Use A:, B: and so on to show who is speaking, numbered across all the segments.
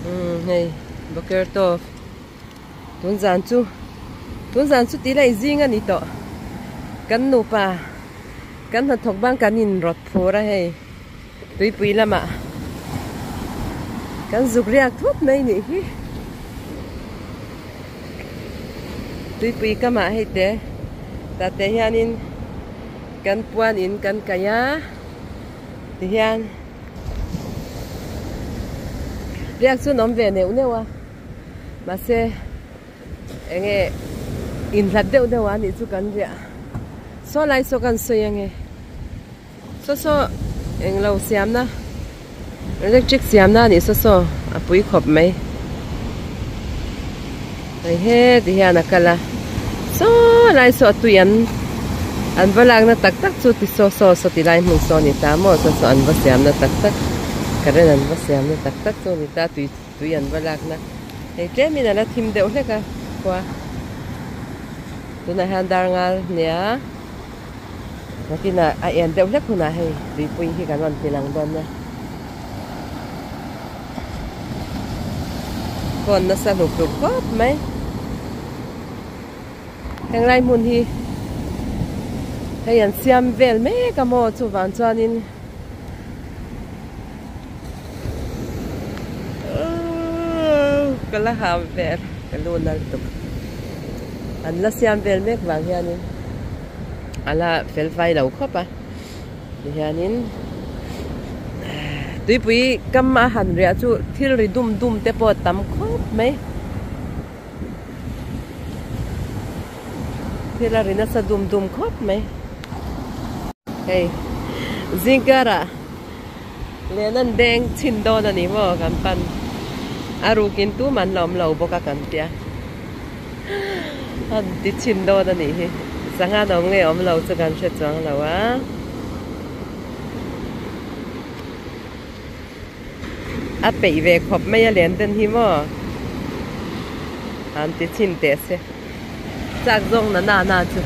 A: Umm hei boker tawp tun zan chu tun zan chu tih laih zing a ni tawh kan nupa kan hnathawk bang kan inrawt phur a hei tuipui lamah kan zuk riak thut mai nih hi tuipui kamah hei te tah te hianin kan puan in kan kaih a tihian. Riak chu an awm ve neuh neuh a mahse eng nge inhlat deuh deuh a nih chu kan riah saw lai saw kan sawi ange saw saw englo siamna electric siamna a nih saw saw a pui khawp mai hei heti hian a kal a saw lai saw a tui an an va lakna tak tak chu ti saw saw saw ti lai hmun saw a ni ta maw saw saw an va siamna tak tak current an va siamna tak tak chu a ni ta tui tui an va lakna hei tlemin a la thim deuh hlek a khua tunah hian dar ngal nia nakinah a en deuh hlek hunah hei tuipui hi kan rawn ti lang dawn nia. Phone nasa hluk hluk khawp mai henglai hmun hi hei an siam vel mek a maw chuvang chuanin ka la ham vel ka lu nal tuk an la siam vel mek vang hianin a la fel fai lo khawp a. Tihianin tuipui kam a han riah chu thil ri dum dum te pawh a tam khawp mai. Thil a ri nasa dum dum khawp mai. Hei zingkarah len an deng chhin dawn a ni maw kan pan a rukin tum an la awm lo bawk a kan tia an ti chhin dawn a nih hi. Sangha an awm nge awm lo chu kan hre chuang lo a. A peih ve khawp mai a len den hi maw an ti chhin teh se chak zawng na na na chu.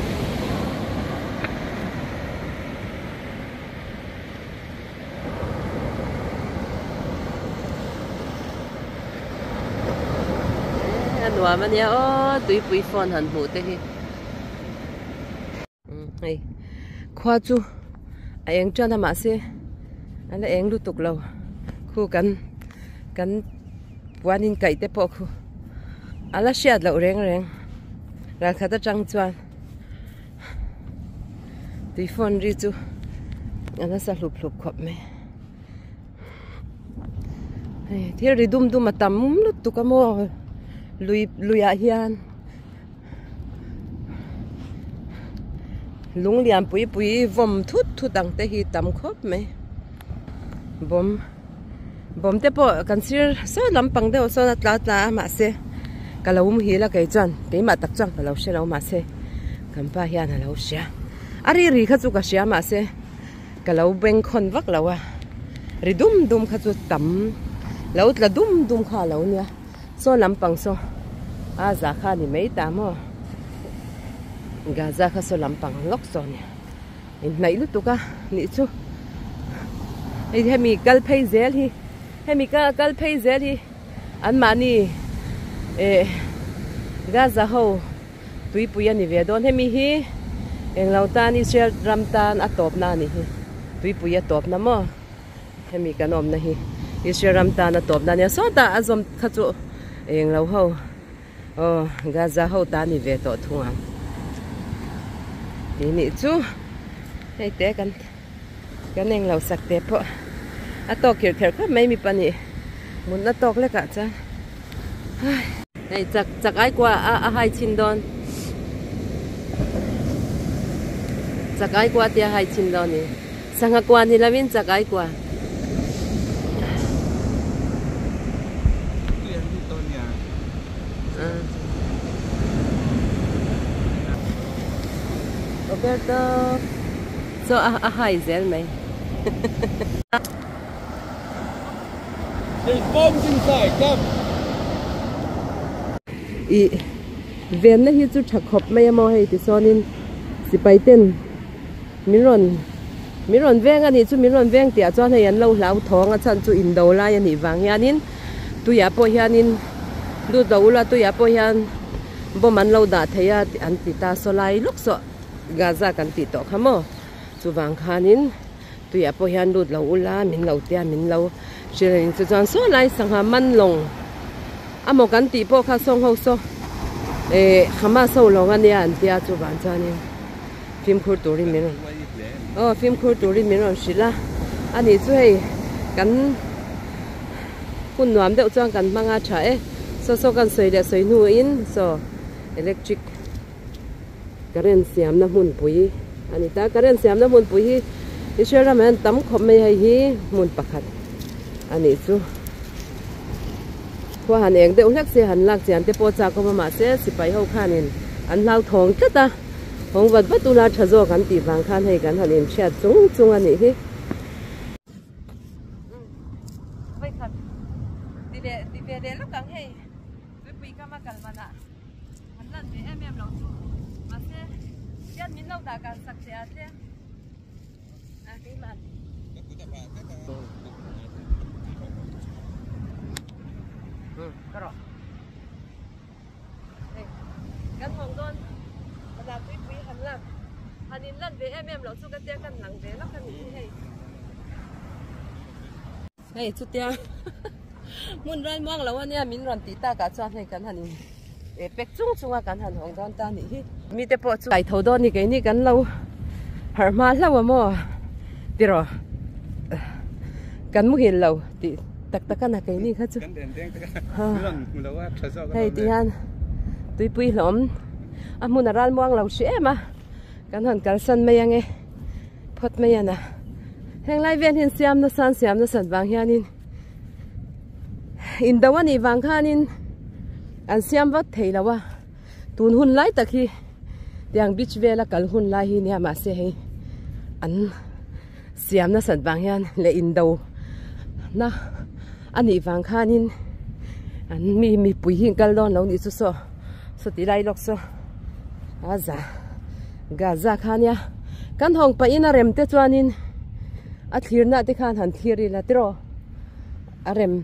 A: A nuam a nia aw tuipui phone han hmuh te hi. Hei khua chu a eng tan a mahse a la eng lutuk lo khu kan kan puan in kaih te pawh khu a la hriat loh reng reng ralkhat atang chuan tui phone ri chu a nasa hlup hlup khawp mai hei thil ri dum dum a tam lutuk a maw lui luiah hian. Lung lian pui pui vawm thut thut ang te hi tam khawp mai bawm bawm te pawh kan sir saw lampang deuh sawn a tla tla a mahse ka lo um hil a kei chuan keimah tak chuan ka lo hre lo mahse kan pa hian a lo hria a ri ri kha chu ka hria mahse ka lo bengkhawn vak lo a ri dum dum kha chu tam lo tla dum dum kha a lo nia. Saw lampang saw a za kha a ni mai ta maw Gaza kha saw lampang lawk saw a ni inhnaih lutuk a nih chu hei hemi kal phei zel hi hemi kal phei zel hi an mahni eh Gaza ho tuipui a ni ve dawn hemi hi englo tan Israel ram tan a tawpna a ni hi tuipui a tawpna maw. Hemi kan awmna hi Israel ram tana tawpna ania sawtah a zawm kha chu englo ho aw Gaza ho ta ni ve tawh thung ang tih nih chu hei te kan kan englo sak te pawh a tawk khir kher khawp mai mi pahnih mutna tawk lek ah chuan hei chak chak ai kua a hai chhin dawn chak ai kua te a hai chhin dawn ni. Sangha kua ni lovin chakai kua. Roberto so a hai zel mai.
B: There's bombs inside, come.
A: I venna hi chu tha khawp mai a maw hei ti sawnin sipai ten Min rawn min rawn veng a nih chu min rawn veng tih ah chuan hei an lo hlau thawng a chhan chu indo lai a nih vang hianin Tuiah pawh hianin lut lo ula tuiah pawh hian bomb an lo dah thei a an ti ta saw lai lawk saw Gaza kan tih tawh kha maw chuvang khanin tuiah pawh hian lut lo ula min lo tia min lo hrilh a ni chu chuan saw lai sangha man lawng amaw kan tih pawh kha sawng ho saw eh Hamas ho lawng ania an tia chuvang chuanin fimkhur turin min rawn aw fimkhur turin min rawn hrilh a ani chu hei kan hun nuam deuh chuan kan hmang a tha e saw saw kan sawi leh sawi hnuin saw electric current siamna hmunpui a ni ta current siamna hmunpui hi Israel ramah hian tam khawp mai hei hi hmun pakhat a nih chu khua han eng deuh hlek se han lak chian te pawh chak awm a mahse sipai ho khanin an hlauthawng tlat a hawng vat vat ula tha zawk an tih vang khan hei kan han inhriat chung chung a nih hi. Vawikhat ti leh ti ve leh lawk ang hei tuipui kama kal manah han lan ve em em lo chu mahse hian min lo dah kan sak che a tlem a keimah ka rawh hei kan hawng dawn manah tuipui han lak han in lan ve em em lo chu ka tia kan lang ve lawk a nih hi hei. Hei chutia hmun ral muang lo ania min rawn tih takah chuan hei kan han in eh pek chung chung a kan han hawng dawn ta nih hi. Mite pawh chu kaitho dawn ni keini kan lo harh hma hlauh a maw tiraw kan muhil lo tih tak tak a na keini kha chu hei ti hian tuipui hlawm a hmun a ral muang lo hri em a kan han kalsan mai ange. Phawt mai a na. Heng lai vel hian siam nasa an siam nasat vang hianin indo a nih vang khanin an siam vat thei lo a tun hun lai tak hi tiang beach vela kal hun lai hi nia mahse hei an siam nasat vang hian leh indo na a nih vang khanin an mi mipui hi an kal dawn lo nih chu saw saw ti lai lawk saw a za. Gaza kha nia kan hawng pah in a rem te chuanin a thlirna te khan han thlir ila tiraw a rem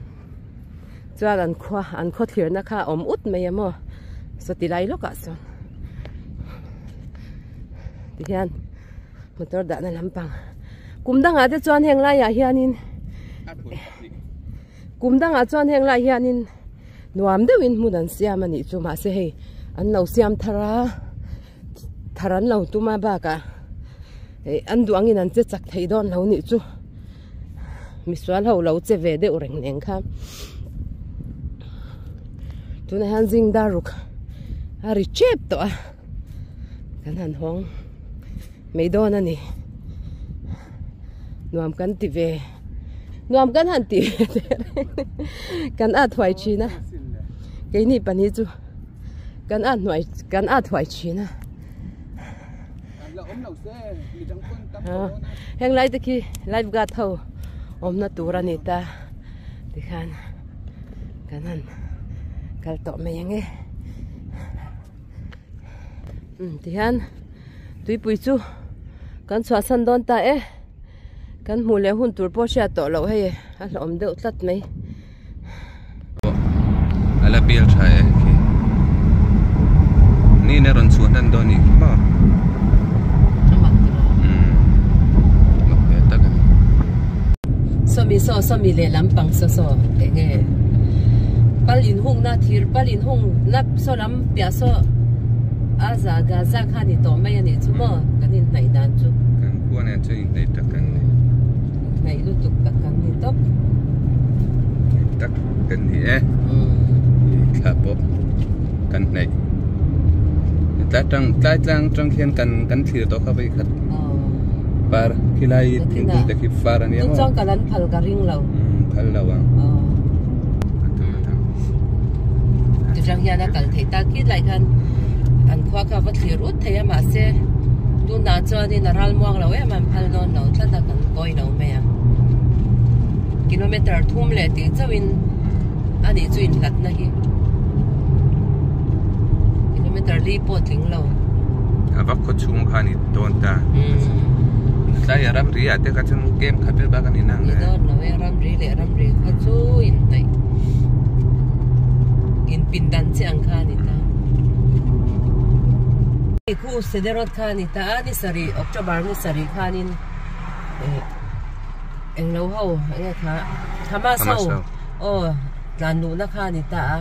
A: chuan an khua an khaw thlirna kha a awm ut mai a maw saw ti lai lawkah sawn tihian motor dahna lampang kum dangah te chuan heng laiah hianin kum dangah chuan heng laiah hianin. Nuam deuhin hmun an siam a nih chu mahse hei an lo siam thar a thar an lo tum a bakah eh an duh angin an che chak thei dawn lo nih chu misual ho lo che ve deuh reng nen khan tunah hian zing dar ruk a ri tep tawh a kan han hawng mai dawn a ni nuam kan ti ve nuam kan han ti ve teh reng kan at huai thin a keini pahnih chu kan at hnuai kan at huai thin a heng lai te khi life guard ho awmna tur a ni ta tikhan kan han kal tawh mai ang e tihian. Tuipui chu kan chhuahsan dawn ta e kan hmuh leh hun tur pawh hriat tawh loh hei a hlauhawm deuh tlat mai.
B: A la bial tha e khi ni in a rawn chhuah hnan dawn nih khi maw umm mak ve tak a ni.
A: Sawmi saw sawmi leh lampang saw saw eng nge pal inhungna thir pal inhungna saw lam piah saw a za Gaza kha ni tawh mai a nih chu maw kan inhnaih dan chu.
B: Kan khua nen chuan inhnaih tak kan ni.
A: Inhnaih lutuk tak kan ni tawp.
B: Inhnaih tak kan ni e. Thla pawh kan hnaih. Tlai tang tlai tlang tang khian kan kan thlir tawh kha vei khat. Par khilai thingkung te khi far a nia maw.
A: Tun chuan ka lan phal ka ring lo.
B: Phal lo ang.
A: Tichang hian a kal theih tak khi lai khan an khua kha va thlir ut thei a mahse tunah chuanin a ral muang lo em a an phal dawn lo tlat a kan kawi lo mai a. Kilometer thum leh tih chauhin a nih chu inhlatna hi. Kilometer li pawh tling lo.
B: A va khaw chhung kha ni dawn ta. Tlai a ramri ah te kha chuan game khat vel bak a ni nang
A: le. Ni dawn lo e ramri leh ramri kha chu inhnaih. Khu Sederot kha a ni ta a, ni sarih October ni sarih khanin eh englo ho enge kha Hamas ho aw tlan luhna kha a ni ta a,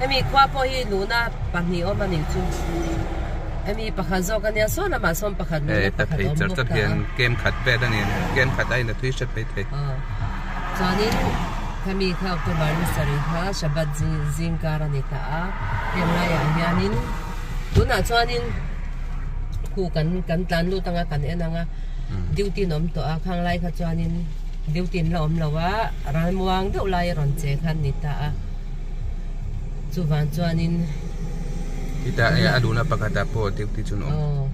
A: hemi khua pawh hi luhna pahnih awm a nih chu hemi pakhat zawk a nia saw lamah sawn pakhat luhna pakhat a awm bawk ta a.
B: Kem khat vel a ni kem khat aiin a thui hret mai thei.
A: Chuanin khami kha October ni sarih kha Shabbat zing kar a ni ta a, heng laiah hianin tunah chuanin khu kan kan tlan lut anga kan en anga duty an awm tawh a, khang lai kha chuanin duty an la awm lo a, ralmuang deuh lai a rawn che kha an ni ta a, chuvang chuanin
B: Tita a luhna pakhatah pawh duty chu an awm.
A: Aw,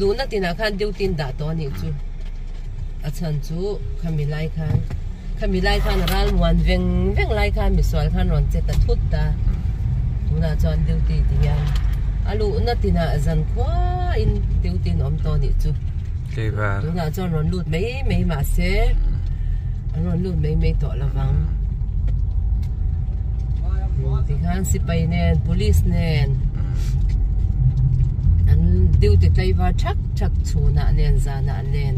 A: luhna tinah khan duty an dah tawh a nih chu. A chhan chu khami lai khan khami lai khan ral muan veng veng lai khan misual khan rawn che ta thut ta tunah chuan duty ti hian a luhna tinah zan khuain duty an awm tawh anih chu tunah chuan rawn lut mai mai mahse an rawn lut mai mai tawh lovang tikhan sipai nen police nen an duty tlaivar thak thak chhunah nen zanah nen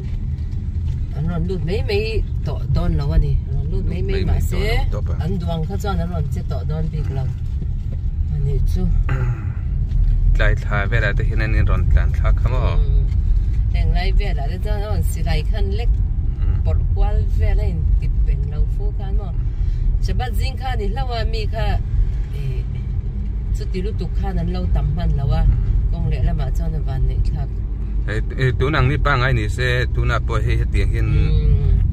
A: an rawn lut mai mai tawh dawn lo a ni rawn lut mai mai mahse an duang kha chuan an rawn che tawh dawn bik lo a nih chu
B: tlai thla velah te hian an in rawn tlan thlak kha maw
A: heng lai velah te chuan an silai khan lek pawrh kual vel a in tip eng lo fu khan maw Shabbat zing kha ni hlauh a mi kha ih chuti lutuk khan an lo tam hman lo a kawng leh lamah chuan a van neih thlak.
B: Tun ang ni pangai ni se tunah pawh hei hetiang hian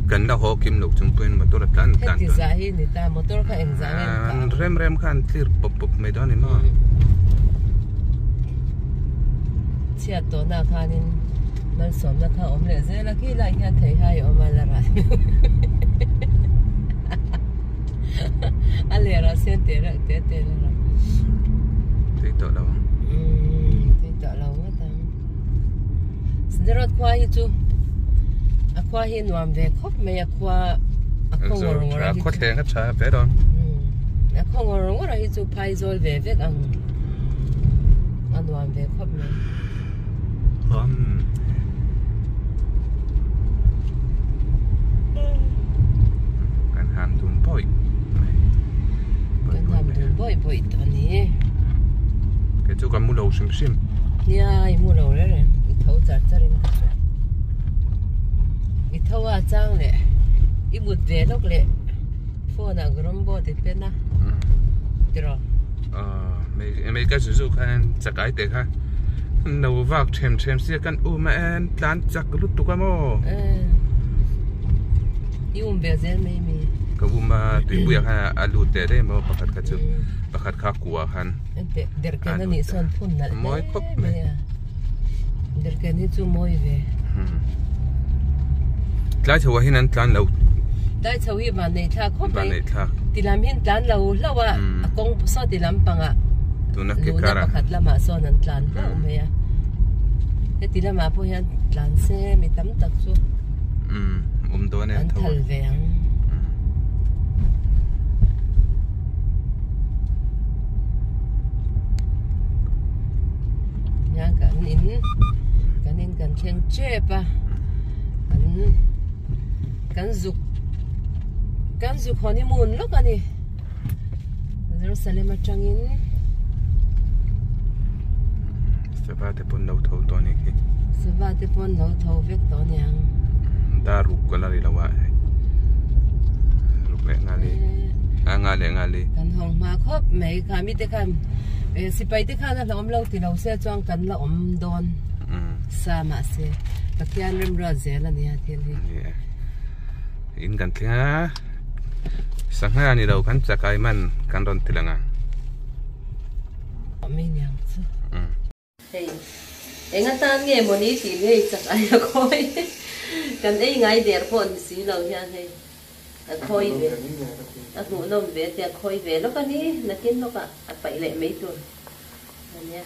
B: kan la haw kim loh chung pawhin motor a tlan tlan
A: Heti zah hi ni ta motor kha eng zah nge an
B: kah rem rem khan clear pawp pawp mai dawn a ni maw
A: Chhiat tawhna khanin malsawmna kha awm leh zel a khi lai hian theihai a awm a la ral A ler ah sen te reuh te te la rawh.
B: Tui tawh lo ang.
A: Umm tui tawh lo ngawt ang. Sderot khua hi chu a khua hi nuam ve khawp mai a khua a khaw ngawr ngawr a hi chu.
B: Khaw thleng a tha ve dawn.
A: Umm a khaw ngawr ngawr a hi chu phaizawl ve vek ang a nuam ve khawp mai.
B: Umm. Kan ham dun bawih mai.
A: Kan ham dun bawih bawih tawh a ni.
B: Kei chu ka mu lo hrim hrim.
A: Nia i mu lo reng reng i tho char char in ka hria. I tho a chang leh i mut ve lawk leh phone ah grawmbo ti pen a tiraw.
B: Mei ka zu zu khan chakai te kha no vak them them sia kan um a en tlan chak lutuk a maw
A: I um ve zel mai mi
B: ka um a tuipui ah khan a lut teh daih maw pakhat kha chu pakhat kha kua khan
A: derken a nih sawn phun nalh
B: hle mawi khawp mai
A: derken hi chu mawi ve
B: tlai chho ah hian an tlan lo
A: tlai chho hi van nei thlak khawp mai
B: van nei thlak
A: Ti lam hian tlan lo hlauh a, a kawng saw ti lam pangah
B: Tuna ke
A: luhna
B: kar ah.
A: pakhat lamah sawn an tlan hlauh mai a. Heti lamah pawh hian tlan se mi tam tak chu
B: Umm awm dawn e
A: an
B: tho a.
A: thal ve ang. Hian kan in kan in kan thleng tep a kan Kan zuk kan zuk honeymoon lawk a ni Jerusalem atangin
B: Sava te pawn lo tho tawh a ni khi
A: Sava te pawn lo tho vek tawh a niang
B: Dar ruk ka la ri lo a ruk leh nghal i a nga leh nghal i
A: Kan hawng hma khawp mai kha mi te khan sipai te khan a hlawm lo ti lo se chuan kan la awm dawn sa mahse Pathian remruat zel a nia thil hi.
B: Ni e. In kan thleng a, sangha ni lo kan chakai man kan rawn ti lang a.
A: Awm ei niang chu. Hei eng atan nge mawni tih ngei chakai a khawi kan ei ngai der pawh ni si lo hian hei a khawi ve a hmuhnawm ve tia khawi ve lawk a ni nakin lawkah a paih leh mai tur a nia.